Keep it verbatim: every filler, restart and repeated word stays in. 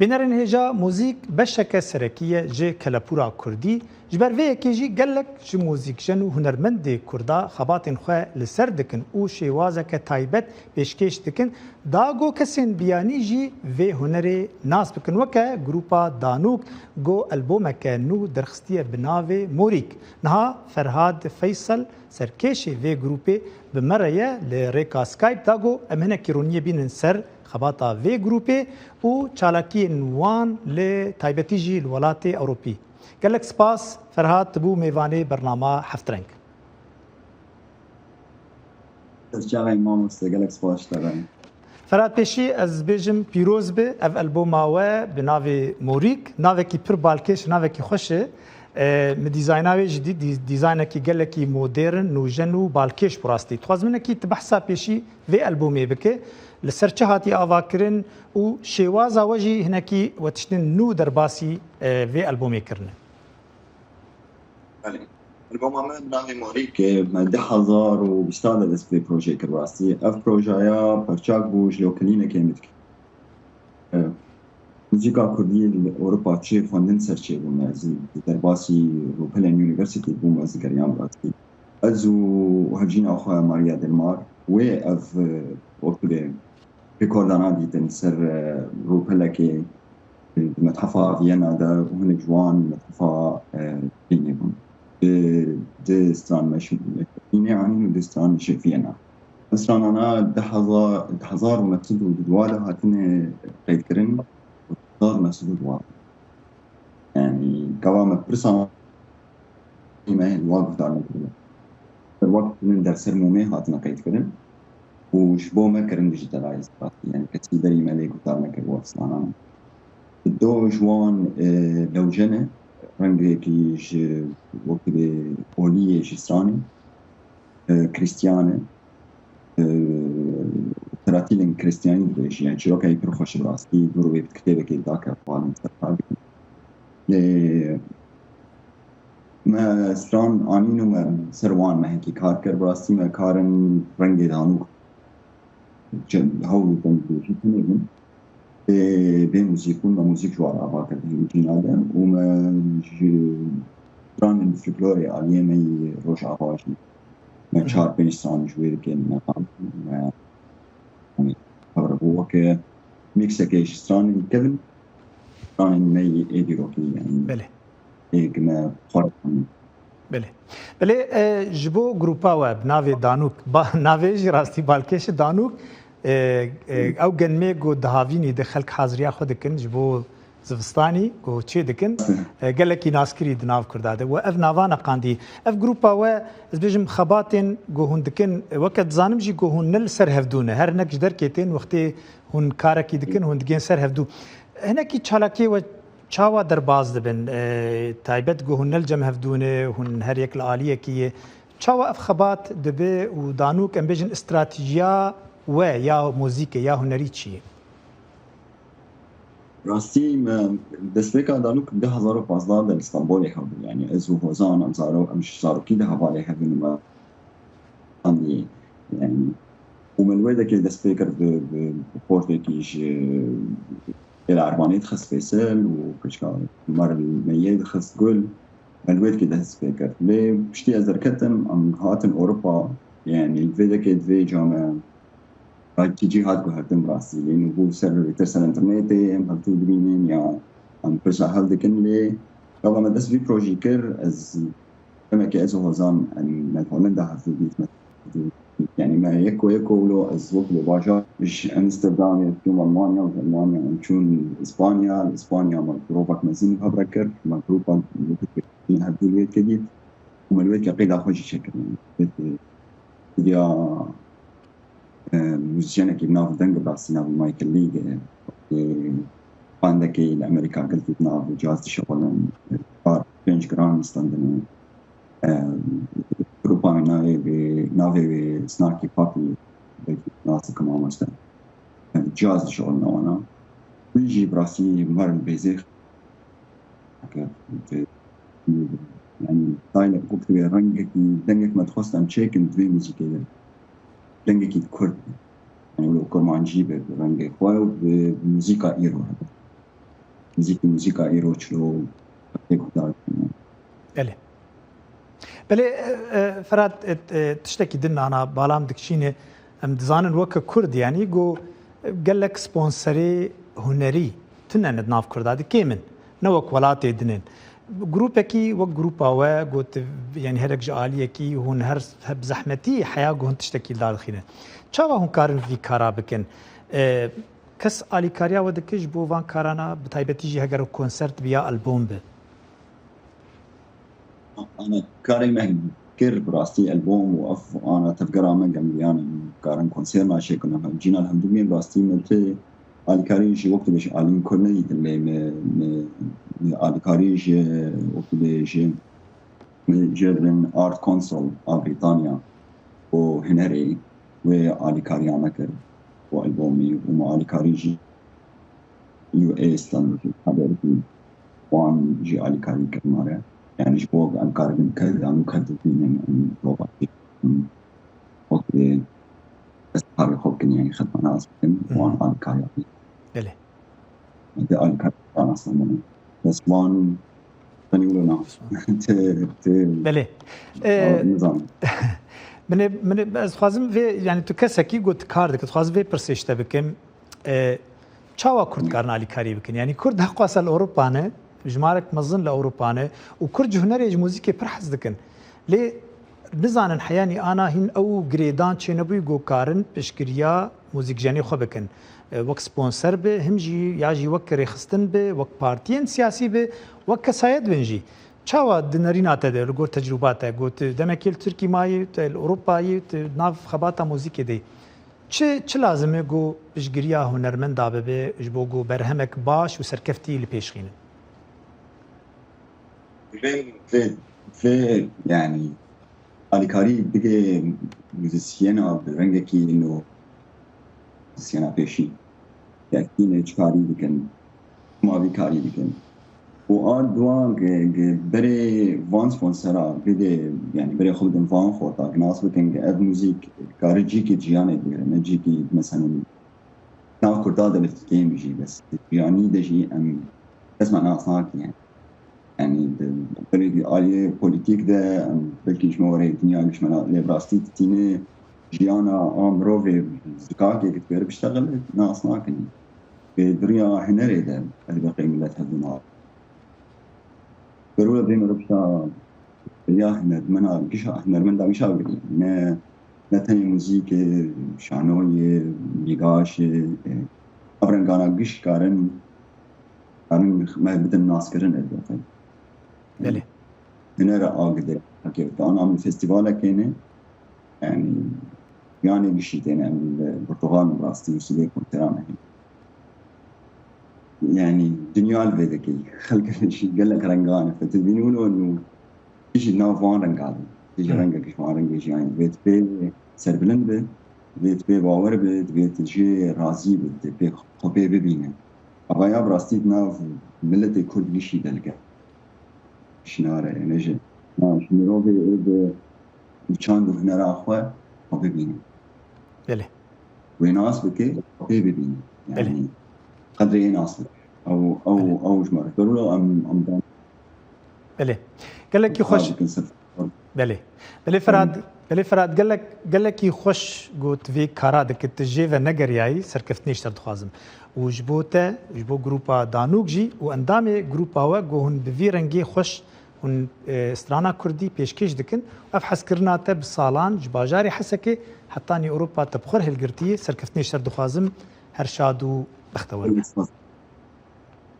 Bînerên hêja, muzîk beşeke serekî ye ji kelepûra kurdî. Ji ber vê yekê jî gelek ji muzîkjen û hunermendê kurda xebatên xwe li ser dikin û şêwazeke taybet pêşkêş dikin, da ku kesên biyanî jî vê hunerê nas bikin. Weke grupa Danûk ku albomeke nû derxistiye bi navê Morîk. Niha Ferhad Feysel, serkêşê vê grûpê, bi me re ye li rêka Skype. Da ku em hinekî roniyê bînin ser xebata vê grûpê û çalakiyên wan, li taybetî jî li welatê Ewropî. Gelek spas Ferhat, tu bû mêvanê bernama Heftreng. Ez çaxê mamoste, gelek spas ji te re. Ferhat, pêşî ez bêjim pîroz be, ev alboma we bi navê Morîk, navekî pir balkêş, navekî xweş e. E, min dîzayna wê jî dî, dî-, dîzaynekî gelekî modern, nûjen û balkêş bi rastî. Dixwazim hinekî tu behsa pêşî vê albomê bike. Li ser çi hatiye avakirin û şêwaza we jî hinekî we tiştên nû derbasî, e, vê albomê kirine? Belê. Alboma me bi navê Morîk, e, me du hezar û bîst de dest bi vê projeyê kir rastî. Ev projaya perçak bû ji lokelînekê min dikir. E, muzîka kurdî li Ewropa çi xwendin ser çêbû me. Ez derbasî rûpelên unîversîtê bûm, ez digeriyam rastî. Ez û hevjîna xwe Maria Del Mar, wê ev, e, wekî lê rêkordana dîtin ser, e, rûpelekê, e, di Methefa Viyana de û hinek ji wan Methefa, e, Berlînê bûn. Di, di stran me ji Berlînê anîn û di stran ji Viyana. Stranana di hezar, di hezar û neh sed û dua de hatine qeydkirin, hezar û neh sed û dua. Yani, gava me pirsa me li wa guhdar nekiriye. Bi wek min der ser mûmê hatine qeydkirin û ji bo me kirin dijitalize. Yani, kesî derî me lê guhdar nekir wek stranan. Do ji wan, e, lewce ne, rengekî ji wekî oliyê ji stranê, e, Krîstiyan e. E, teratîlên Krîstiyanî dibêjî, yani çîrokekî pir xweş bi rastî, dûr wê bi kitêbekê dake, xalên ser kar dikin. Lê me stran anîn û me ser wan me hinkî kar kir. Bi rastî me karin rengê danûk, hewl û dengdêjî tenê bin. Bê, bê muzîk bûn, me muzîk ji wan re ava kir di hemî cîna de û me ji stranên folklorê aliyê me yî Rojava jî me çar pênc stran ji wê dikên, me, me, hev re bû weke mîksekê ji stranên kevin, stranên me yî ê dîrokî, yani. Belê. Ê ki me xwe re Belê. Belê, e, ji bo grupa we bi navê Danûk, ba, navê jî rastî balkêş e, Danûk, e, e, ew genmê ku dihavînî de xelk haziriya xwe dikin ji bo zivistanî ku çê dikin, e, gelekî naskirî di nav Kurda de. We ev nava neqandî. Ev grupa we, ez bêjim, xebatên ku hûn dikin, e, weke dizanim jî ku hûn ne li ser hevdû ne. Her hinek ji derkê tên, wextê hûn karekî dikin, hûn digên ser hevdû. Hinekî çalakiyê we çawa derbas dibin? E, taybet ku hûn ne li cem hevdû ne, hûn her yek li aliyekî ye. Çawa ev xebat dibe û Danûk, em bêjin, stratejiya we ya muzîkê, ya hunerî çi ye? Rastî me destpêka Danûk du hezar û pazdeh de li Stenbolê hebû. Yani ez û Hozan, em zaro-, em ji zarokî de hevalê hev in û me Andiye. Yani, û me li wê dekê dest pê kir bi, bi portekî ji Êla Erbanê dixist Fêsel û keçika Mar Meyê dixist Gul. Me li wê dekê dest pê kir. Lê piştî ez derketim, em hatin Ewropa. Yani, li vê dekê divê ca me belkî cî hat guhertin bi rastî. Lê nû bû ser, bêtir ser internetê, em hevdû dibînin ya em pirsa hev dikin. Lê gava me dest vî projî kir, ez Demekê ez û Hozan, em, me li Holanda hevdû dît, me, yani me yeko yeko wilo ez wek li bajar ji Amsterdamê çûm Almanya, ji Almanya em çûn Îspanya, li Îspanya me provek mezin hev re kir, me grupa hevdû li wê dikê dît û me li wê dikê qeyda xwe jî çêkirin. Stûdya e, muzîsyenekî bi nav Deng, bi rastî navê Michael League, e, e, bandekî li Amerîka gelkî bi nav caz dişixulin, e, çar pênc giran standine. E, grupa min navê wê, navê wê Snarky Puppy, belkî nas dikim mamoste. E, caz dişixulin wana. Wî jî bi rastî mar li bêzêx. Yani, style, wek divê rengekî, dengek me dixwest em çêkin di vê muzîkê de. Dengekî kurd be. Yani, wilo kurmancî be, bi rengê xwe û bi muzîka îro hebe. nizîkî muzîka îro çilo tê guhdar dikin. Belê. Belê, e, e, Ferhat, e, e, tiştekî din ana balam dikişîne. Em dizanin weke Kurd, yanî, ku gelek sponserê hunerî tune ne di nav Kurda de, kêm in. Ne wek welatê din in. Grûpekî wek grûpa we got, yanî herek ji aliyekî hûn her, her bi zehmetî heya ku hûn tiştekî li dar dixînin. Çawa hûn karin vî kara bikin? E, kes alîkariya we dike ji bo van karana, bi taybetî jî heger konsert bi ya albûm bi? Ana karê me kir, bi rastî albûm û ev ana tevgera me gemliyan in, karin konser naşêkin, em cîna li hevdû bên, bi rastî me tê alîkarî ji wek tu bêjî alîn ku nedîtin lê me, me, me alîkarî ji wek tu bêjî ji bin Art Council a Brîtanya û hunerê wê alîkariya me kir û albûmî û me alîkarî ji U A standard haberî wan jî alîkarî kir mare. Yani ji bo em karibin kevdan û kevdibînin em robatî wekî destkarê xwe bikin, yani xidmana ez bikin, wan alîkariya. Belê. Te alîkariya nasıl bunu? Bes wan tenî wilo na. Te, te, Belê. Ee, nizam. Min ê, min ê, ez dixwazim vê, yani tu kesekî got kar dikit, dixwazim vê pirsê ji te bikim. E, çawa Kurd karin alîkarî bikin? Yanî Kurd heqwasa li Ewropa ne, jimarek mezin li Ewropa ne û Kurd ji hunerê, ji muzîkê pir hez dikin. Lê nizanin heyanî ana hîn ew girêdan çênebûyî ku karin piştgiriya muzîkjenê xwe bikin. E, wek sponsor bi, him jî ya jî wek rêxistin bi, wek partiyên siyasî bi, wek kesayet bin jî. Çawa di nerîna te de, li gor tecrûba te, ku tu demekî li Tirkî mayî, tu li Ewropa yî, tu nav xebata muzîkê de yî. Çi, çi lazim e ku piştgiriya hunermenda bibe ji bo ku berhemek baş û serkeftî li pêş xînin? Vê, vê, vê, yani, alîkarî bike muzîsyena bi rengekî nû, muzîsyena pêşî. Yekî ne çi karî dikin, ma vî karî dikin. Û a dua ge, ge berê van sponsera bide, yani berê xwe bidin van xorta, ki nas bikin ki ev muzîk kari cîkî ciyanê bigire, ne cîkî, mesela, nav Kurda de li kêm jî bes. Ciyanî de jî em kesma nas nakin. Yani, di, berê di aliyê polîtîk de, em belkî ji me were dinya gişmena lê bi rastî tîne jiyana a mirovê zikakê ki dikare biştexile nas nakin. Vê di riya hunerê de elbetê millet hevdû nabin. Berû bê meriv ta ya hunermena gişa, hunermenda gişa girî. Ne, ne tenê muzîkê, şanoyê, bîgaşê, e, ev rengana giş karin, karin me bidin naskirin elbetê. Belê. Hunera agide, hakevtan, am festivalekê ne, yani, yanê gişî têne, em li Portugal rastî û sibê konseran hene. Yani, dinya li vê dikê. Xelk jî gelek rengan e. Fetibîn û û jî nav van renga de. Jî Hmm. rengek ji van rengê jî yani. Divê tu pê serbilind bi, divê tu pê bawer bi, divê tu jê razî bi, divê pê xwe pê bibîne. Avaya bi rastî di nav miletê Kurd gişî de li gel. Şinare, yani, ji, ha, ji mirovê ê bi çand û hunera xwe, xwe bibîne. Belê. Wê nas bike, pê bibîne. Yani, Belê. qedrê yê nas bike. Ew, ew, Belê. ew ji me re. Berû em, em dan. Belê. Gelekî xweş. Dikin sif. Belê. Belê Ferhat, Em. belê Ferhat, gelek, gelekî xweş got vê kara dikit, tu jê ve negeriyayî, serkeftinê ji te dixwazim. Û ji bo te, ji bo grupa Danûk jî û endamê grupa we ku hûn bi vî rengê xweş hûn, e, strana kurdî pêşkêş dikin. Ev hezkirina te bi salan ji bajarê Hesekê hetanî Ewropa te bi xwe re hilgirtiye. Serkeftinê ji te re dixwazim. Her şad û bextewer be.